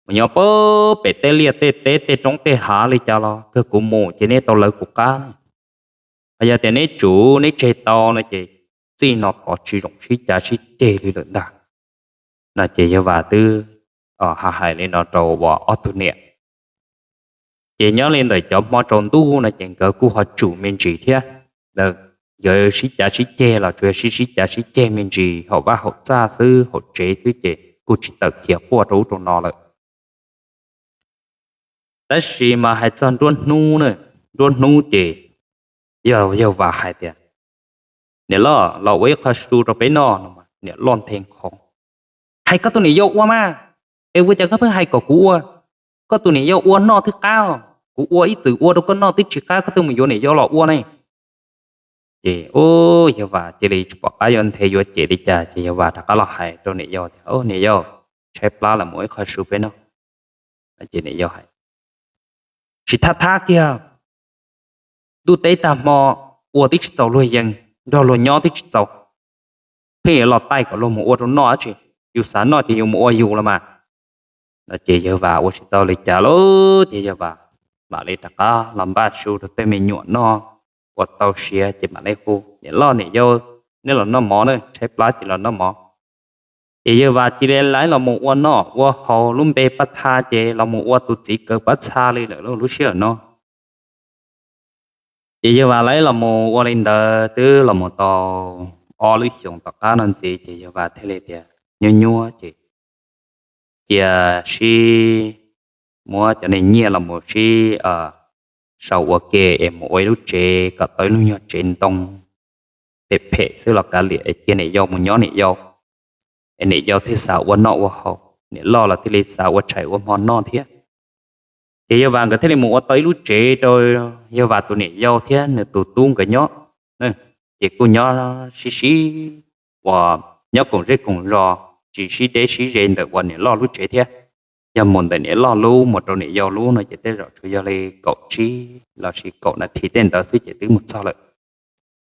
mus nyob pem tej liaj tej teb tej roob tej hav li cas los kawg kuv mus ces neb tau lawv kuv qab. Hos yog tias neb tsum neb tseg tau no ces txij no tod tsis zoo sib cav sib ceg li lawm ntag. No ces yawg Vam twb hais li no rau ob tug niam. Ces nyob li ntawm cov hmo tsaus ntuj no ces nkawd kuj ho tsum me ntsis thiab. Nkawd sib cav sib ceg los tsuas yog sib sib cav sib ceg me ntsis hauv vaj hauv txaj xwb, hauv tsev xwb ces kuj tsis tawm khiav quaj rau ub rau no lawm. Tab sis mas hais txog nruab hnub na, nruab hnub ces yog yawg Vam hais tias, niam loj, los ua ib qho su rau peb noj no. Niam loj nthe nqho, hais koj tus niam yau ua mas, es ua cas koj pheej hais kom kuv ua? Koj tus niam yau ua noj twb qab, kuv ua ib txwm ua rau koj noj twb tsis qab koj twb mus yuav niam yau los ua ne. Ces yawg Vam cia li tsis pom qab yuav nthe yuav cem li cas ces yawg Vam rov qab los hais rau niam yau tias, niam yau, tshaib plab los mus ib qho su peb noj. Ces niam yau hais, tsis thab thab kiag, ntuj teb tag hmo ua twb tsis txaus luag yees, nrog luag nyob twb tsis txaus, pheej yuav los taij kom luag mus ua rau noj dab tsi, yus xav noj ces yus mus ua yus los mas. No ces yawg Vam ua tsis tau li cas lauj ces yawg Vam mam li rov qab los npaj su rau tej me nyuam noj, ua tau siav ces mam li hu, niam loj niam yau, neb los noj mov na, tshaib plab ces los noj mov. Ces yawg Vam cia li laiv los mus ua noj ua haus, lub npe pab tha ces los mus ua tus txiv kaw pab tha li lawm lub sij hawm no. Ces yawg Vam laiv los mus ua li ntawd twb los mus tau ob lub xyoos tom qab no ntxiv ces yawg Vam thiaj li tias, nyuaj nyuaj ces cia sib muab cov niag nyiaj los mus sib sau ua ke es mus ua ib lub tsev kom tau ib lub nyuag tsev ntoo phem phem xwb los kav liam es cia niam yau mus nyob niam yau, es niam yau thiaj xav ua noj ua haus, niam loj los thiaj li xav ua tshais ua hmo noj thiab. Ces yawg Vam nkawd thiaj li mus ua tau ib lub tsev rau yawg Vam tus niam yau thiab nws tus tub nkawd nyob. Ces kuj nyob sib sib uas nyob koom zej koom zos, tsis sib deb sib ze ntawm uas niam loj lub tsev thiab. Yog mus ntawm niam loj lub mus rau niam yau lub no ces tej zaum tsuas yog li kaum tsib los sis kaum nas this tej ntawd xwb ces twb mus txog lawm.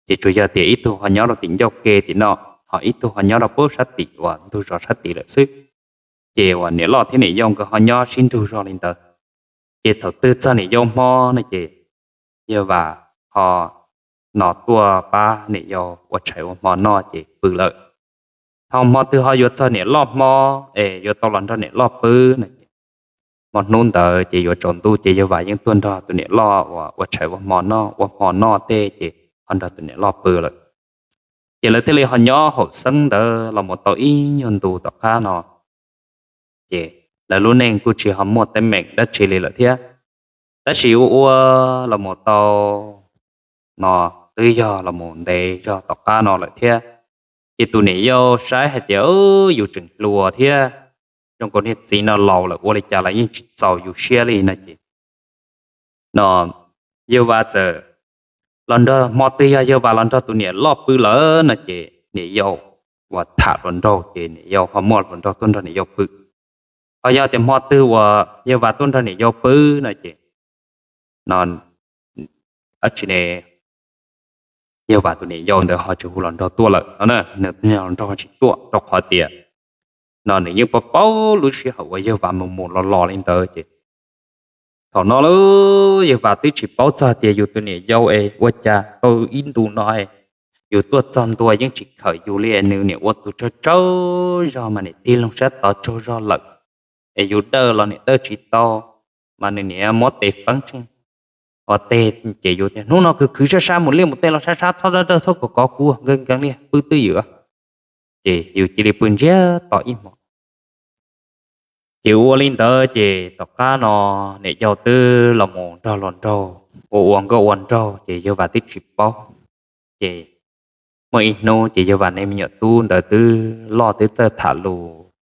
Ces tsuas yog tias ib tug ho nyob rau tim ncauj ke tim no, ho ib tug ho nyob rau pem sab tim uas ntug zos sab tid lawm xwb. Ces uas niam loj thiab niam yau nkawd ho nyob sib nrug zog li ntawd. Ces thaum twg txog niam yau hmo no ces yawg Vam ho no tuaj pab niam yau ua tshais ua hmo noj ces pw lawm. Thaum hmo twg ho yuav txog niam loj hmo es yuav tau los nrog niam loj pw no ces hmo hnub ntawd ces yuav tsaus ntuj ces yawg Vam yeej tuaj nrog tus niam loj uas ua tshais ua hmo noj, ua hmo noj tej ces ho nrog tus niam loj pw lawm. Ces lawv thiaj li ho nyob haum xeeb ntawd los mus tau ib nyuag ntu tom qab no, ces lawv lub neej kuj tsis ho muaj teeb meem dab tsi li lawm thiab. Tab sis ua ua los mus tau no twb yog los mus ntev zog tom qab no lawm thiab. Ces tus niam yau saib hais tias yus tseem hluas thiab, zoo nkaus niag txiv no laus lawm ua li cas los yeej tsis txaus yus siab li no ces no yawg Vam txawm los nrog, hmo twg yog yawg Vam los nrog tus niam loj pw lawm no ces niam yau uas tham hluas nraug ces niam yau ho muaj hluas nraug tuaj nrog niam yau pw. Ho yog tias hmo twg uas yawg Vam tuaj nrog niam yau pw no ces no dab tsi ne, yawg Vam tus niam yau ntawd ho tsis hu hluas nraug tuaj lawm no, nws hluas nraug tsis tuaj rau qhov tias no nws yeej paub paub lub sij hawm uas yawg Vam mus mus los los li ntawd ces thaum no lawm yawg Vam twb tsis paub txog tias yus tus niam yau es ua cas tau ib ntus no es yus tuaj txog ntua yeej tsis khawm yus li es nws niam ua tus tsaug tsaug zog mas niam tig loo sab tod tsaug zog lawm, es yus dawj los niam dawj tsis tau, mas nws niam muab tes feeb tsheej ua teg ces yus tias hnub no khwv khwv sab sab mus liaj mus teb los sab sab txhob dawj txhob kov kov kuv nkees nkees li pw twj ywm. Ces yus cia li pw ntsiag to ib hmos. Ces ua li ntawd ces tom qab no niam yau twb los mus nrog hluas nraug ua ua nkauj ua nraug ces yawg Vam twb tsis paub. Ces muaj ib hnub ces yawg Vam niag me nyuam tub ntawd twb loj twb txawj tham lus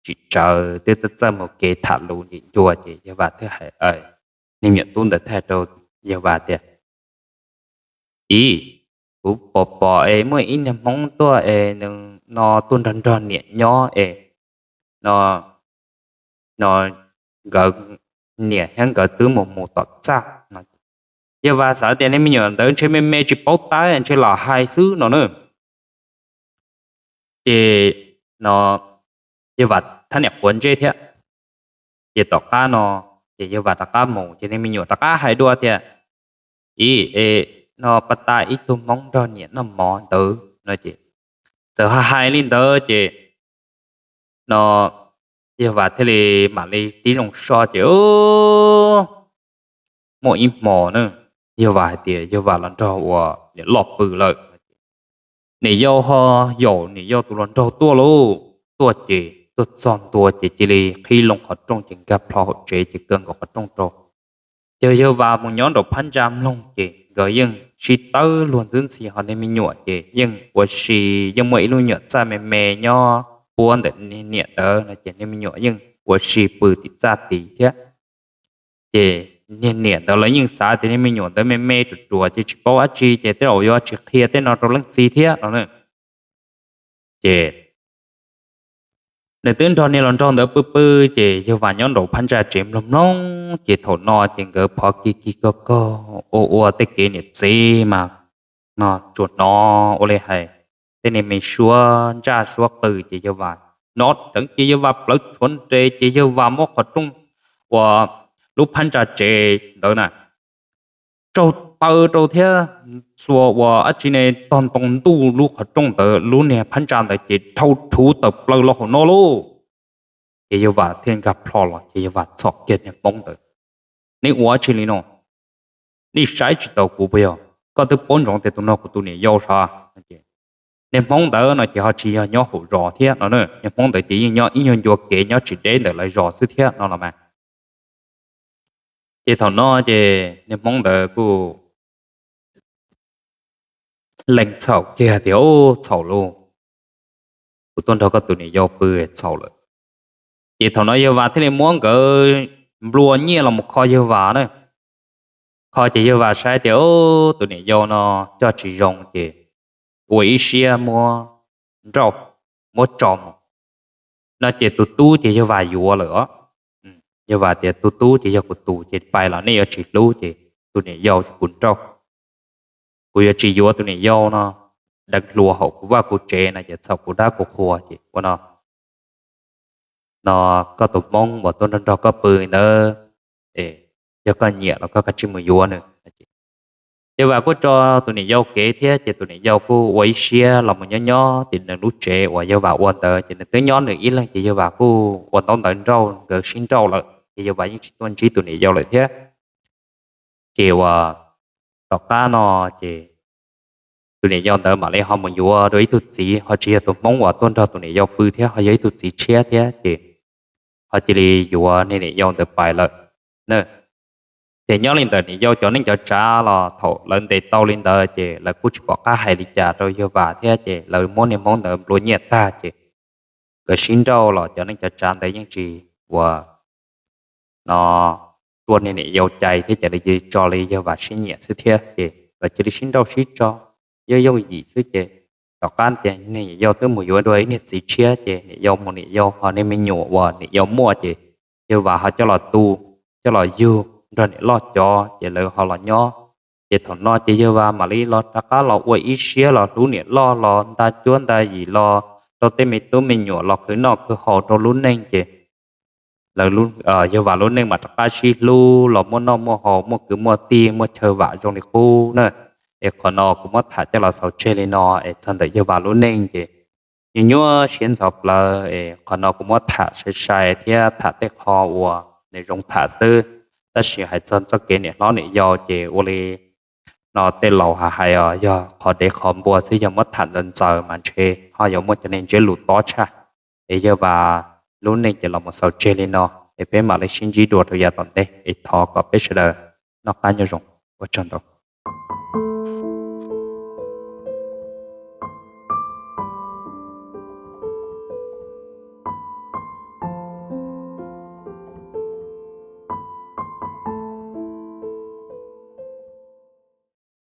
tsis tsawv twb txawj txawj mus kev tham lus ncim ncua ces yawg Vam twb hais niag me nyuam tub ntawd thiaj rau yawg Vam tias, Ib, kuv pom pom es muaj ib niag Hmoob tuaj es nws no tuaj nrog nrog niam nyob es no, no nkawd niam thiab nkawd twb mus mus tom txaj no. Yawg Vam xav tias niag me nyuam ntawd ntshe me me tsis paub tab ntshe lam hais xwb no na. Ces no yawg Vam thab niam quav ntsej thiab. Ces tom qab no ces yawg Vam rov qab mus ces niag me nyuam rov qab hais dua tias, Ib, es no pab tas ib tug Hmoob nrog niam noj mov ntawd no ces txawm hais hais li ntawd ces no yawg Vam thiaj li mam li tib zoo so ces muaj ib hmo na, yawg Vam hais tias yawg Vam los nrog uas niam loj pw lawm. Niam yau ho yaum niam yau tus hluas nraug tuaj lauj, tuaj ces tuaj txog ntua ces cia li qhib loo qhov rooj ces nkag plho hauv tsev ces kaw nkaus qhov rooj rau. Ces yawg Vam mus nyob nraum phab ntsa mloog ces nkawd yeej sib tawb luag ntxwb ntxhi ho niag me nyuam ces yeej ua si, yeej muaj ib lub nyuam txaj me me nyob puab ntawm niag niam ntawd no ces niag me nyuam yeej ua si pw tim txaj tid thiab. Ces niag niam ntawd los yeej xav tias niag me nyuam ntawd me me ruam ruam ces tsis paub dab tsi ces tej zaum yuav tsis qhia tej no rau leej txiv thiab no. Ces nws twb nrog niag hluas nraug ntawd pw pw, ces yawg Vam nyob nraum phab ntsa tsev mloog mloog ces thaum no ces nkawd phov kig kig kog kog ua ua tej kev niam txiv mas no tsuas hnov ua li hais tej niag me suab ntsaj suab qw ces yawg Vam hnov tseeb ces yawg Vam plawv tshuav nres ces yawg Vam muab qhov rooj uas lub phab ntsa tsev ntawd na tsaug taw rau thiab xuas uas dab tsi ne tog ntoo ntuj lub qhov rooj ntawd lub niag phab ntsa ntawd ces dhau rhuv tawm plaws los hauv no lauj. Ces yawg Vam thiaj nkag plho los ces yawg Vam txhom kiag niag Hmoob ntawd, Nej ua dab tsi li no? Nej saib tsis taus kuv puas yog? Koj twb paub ntsoov tias tus no kuv tus niam yau sav. niag Hmoob ntawd no ces ho tsis yog nyob hauv zos thiab no, niag Hmoob ntawd ces yeej nyob ib nyuag ncua kev nyob tsis deb ntawm lawv zos xwb thiab no los mas. Ces thaum no ces niag Hmoob ntawd kuj lees txhaum kiag tias, Ub, txhaum lauj, kuv tuaj nrog koj tus niam yau pw txhaum lawm. Ces thaum no yawg Vam thiaj li muab nkawd nplua nyiaj los mus kho yawg Vam na. Kho ces yawg Vam saib tias, Ub, tus niam yau no coj tsis zoo ces ua ib siab muab nrauj, muab tso mus no ces tus tub ces yawg Vam yuav lawm os. Yawg Vam tias, Tus tub ces yog kuv tus, ces pais los nej yuav tsis hlub ces tus niam yau ces kuv nrauj, kuv yuav tsis yuav tus niam yau no deev hluas hauv kuv vaj kuv tsev no ces txhaum kuv dab kuv qhua ces ua no no koj tus Hmoob uas tuaj nrog nrog koj pw ntawd, yog koj nyiam los koj kav tsij mus yuav nws. Yawg Vam kuj tso tus niam yau kev thiab ces tus niam yau kuj ua ib siab los mus nyob nyob tim nws lub tsev uas yawg Vam ua ntawd ces nws twb nyob nws ib leeg ces yawg Vam kuj ua ntaub ntawv nrauj nkawd sib nrauj lawm ces yawg Vam yeej tsis tuaj ntsib tus niam yau lawm thiab. Ces uas tom qab no ces tus niam yau ntawd mam li ho mus yuav dua ib tug txiv, ho tsis yog tus Hmoob uas tuaj nrog tus niam yau pw thiab, ho yog ib tug txiv tshiab thiab ces ho cia li yuav niag niam yau ntawd pais lawm. Ces nyob li ntawm niam yau cov neej cov tsav los thaum lawv ntes tau li ntawd ces lawv kuj tsis pom qab hais li cas rau yawg Vam thiab ces lawv muab niag Hmoob ntawd nplua nyiaj tag ces nkawd sib nrauj los cov neej cov tsav ntawd yeej tsis ua no tuaj niag niam yau cai thiab ces lawv cia li tso li yawg Vam siab nyiam xwb thiab ces lawv cia li sib nrauj sib tso yooj yooj yim xwb ces tom qab ces niag niam yau twb mus yuav dua ib niag txiv tshiab ces niam yau mus niam yau ho niag me nyuam uas niam yau muaj ces yawg Vam ho coj los tu, coj los yug nrog niam loj cov ces lawv ho los nyob. Ces thaum no ces yawg Vam mam li los rov qab los ua ib siab los hlub niam loj los nta cuab nta yim los rau tej me tub me nyuam los khwv noj khwv haus rau lub neej ces yawg Vam lub neej mam rov qab sib hlub los muaj noj muaj haus muaj kwv muaj tij muaj chaw vam zoo li qub na. Es qhov no kuv muab tham coj los xaus tseg li no es txog ntawm yawg Vam lub neej ces nyuaj nyuaj siab ntxhov plawv es qhov no kuv muab tham sai sai thiab tham tej qho uas nws zoo tham xwb. Tab sis hais txog txoj kev niam hlob niam yau ces ua li no tej laus hais os, yog qhov dev qhov npua xwb, yog muab tham ntxaws ntxaws mas ntshe ho yuav muaj cov neeg ntsiab lus tob tshaj. Es yawg Vam lub neej ces los mus xaus tseg li no es peb mam li sib ntsib dua rau yav tom ntej es thov kom peb sawv daws noj qab nyob zoo. Ua tsaug ntau.